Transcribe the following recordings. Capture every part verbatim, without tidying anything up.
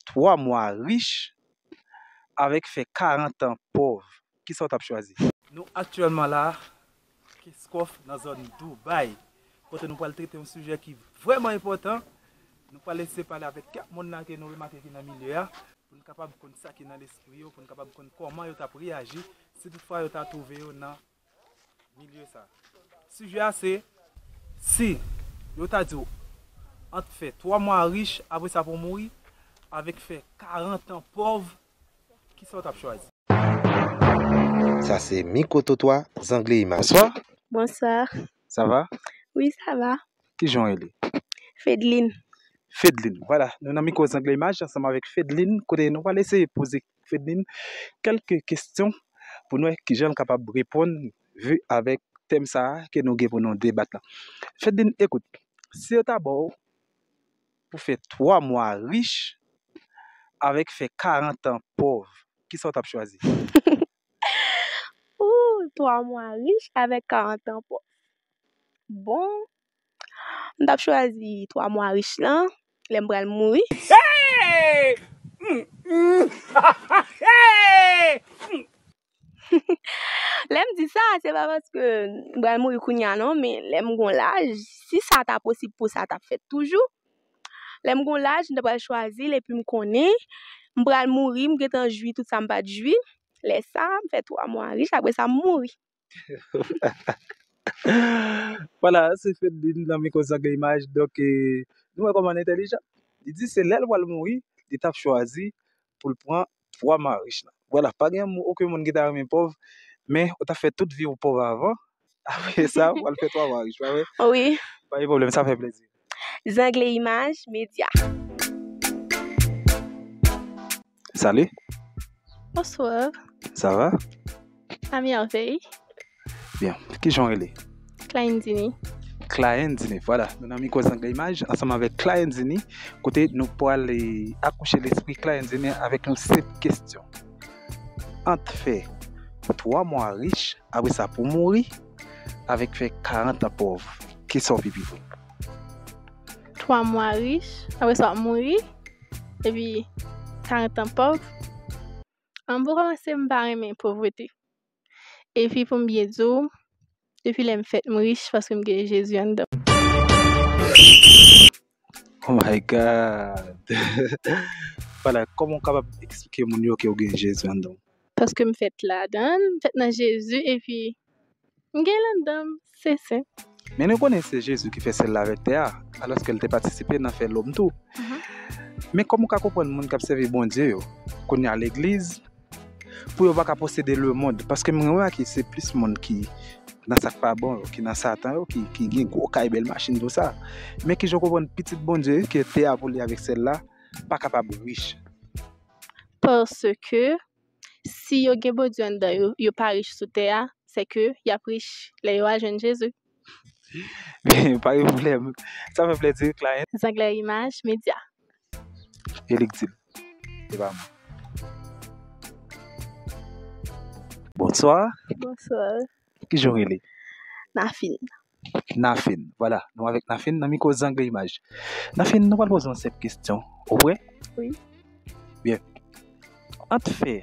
twa mwa rich avèk fè karant an pòv, kisa w t ap chwazi? Nou aktyèlman la, Kenskòf, nan zòn Dubai, kote nou pral trete yon sijè ki vrèman enpòtan. Nou pral eseye pale avèk kèk moun la ke nou remake ki nan milye a, pou n kapab konn sa ki nan lespri yo, pou n kapab konn kòman yo t ap reyaji si toutfwa yo ta twouve yo nan milye sa. Sijè a se, si yo ta di w ant fè twa mwa rich, apre sa pou w mouri, avèk fè karant an pòv, kisa w t ap chwazi? Sa se Mikwo Twotwa, Zangle Imaj. Bonswa. Bonswa. Sa va? Wi, sa va. Kijan w rele? Fedline. Fedline, vwala. Nou nan mikwo Zangle Imaj ansanm avèk Fedline, kote nou pral eseye poze Fedline kèlke kesyon pou n wè kijan l kapab reponn, vi avèk tèm sa a ke nou gen pou nou debat la. Fedline, ekout, si yo ta ba w pou fè twa mwa rich avèk fè karant an pòv, kisa w t ap chwazi? Ooh, twa mwa rich avèk karant an pòv. Bon, m t ap chwazi twa mwa rich lan, lè m pral mouri. Hey! Mm, mm. Hey! Lè m di sa, se pa paske m pral mouri kounye a non, men lè m gon laj, si sa ta posib pou sa t ap fèt toujou, lè m gon laj, m ta pral chwazi l epi m konnen m pral mouri, m gentan jwi tout sa m pa t jwi. Lè sa, m fè twa mwa rich, apre sa, m mouri. Vwala, se Fedline nan mikwo Zangle Imaj. Donk, eh, nou wè kòman l entèlijan. Li di se lè l pral mouri, li t ap chwazi pou l pran twa mwa rich lan. Vwala, pa gen moun, okenn moun ki ta renmen pòv, men ou t ap fè tout vi w pòv avan. Apre sa, w al fè twa mwa rich, pa vre? Wi. Pa gen pwoblèm, sa fè plezi. Zangle Imaj Medya. Salut. Bonsoir. Ça va? À merveille. Bien. Kijan w rele? Claindini. Claindini, vwala. Nou nan mikwo Zangle Imaj ansanm avèk Claindini, kote nou pral, eh, akouche lespri Claindini avèk yon senp kesyon. Ant fè twa mwa rich, apre sa pou mouri, avèk fè karant an pòv, kisa w pi pito? Twa mwa rich, apre sa w ap mouri, epi karant an pòv. An pou kòmanse, m pa renmen povrete. Epi pou m byen di w, depi lè m fèt, m rich paske m gen Jezi anndan m. Oh my God! Vwala, kòman w kapab eksplike moun yo ke w gen Jezi anndan w? Paske m fèt ladan l, m fèt nan Jezi, epi m gen l anndan m, se senp. Men nou konnen se Jezi ki fè syèl la avèk tè a, alòske l te patisipe nan fè lòm tou. Mhm. Men kòman w ka konprann moun k ap sèvi Bondye yo, kounye a legliz, pou yo pa ka posede lemonn? Paske m remake se plis moun ki nan sa k pa bon yo, ki nan Satan yo, ki, ki gen gwo kay, bèl machin, tou sa. Men kijan w konprann pitit Bondye ke tè a pou li avèk syèl la pa kapab rich? Paske si yo gen Bondye anndan yo, yo pa rich sou tè a, se ke y ap rich lè yo al jwenn Jezi. Pa gen pwoblèm. Sa fè plezi, Claindini. Zangle Imaj Medya. E li k di l. Se pa mwen. Bonsoir. Bonsoir. Kijan w rele? Nafin. Nafin. Vwala, nou avèk Nafin nan mikwo Zangle Imaj. Nafin, nou pral poze yon senp kesyon. Ou prè? Wi. Byen. Ant fè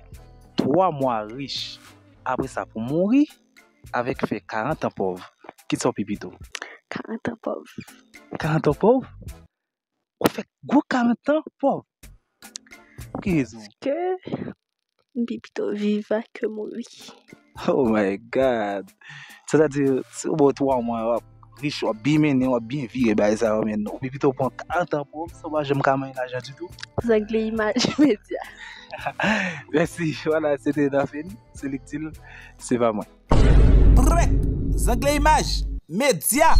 twa mwa rich, apre sa pou mouri, avèk fè karant an pòv, kisa w pi pito? Karant an pòv. Karant an pòv? Ou fè gwo karant an pòv. Pou ki rezon? Paske m pi pito vivan ke mouri. Oh my God! Sètadi, si yo ba w twa mwa, w ap rich, w ap byen mennen, w ap byen vire bagay sa yo, men ou pi pito pran karant an pòv, san w pa janm ka manyen lajan ditou. Zangle Imaj Medya. Mèsi, vwala, se te Nafin, se li k di l, se pa mwen. Prèt! Zangle Imaj Medya!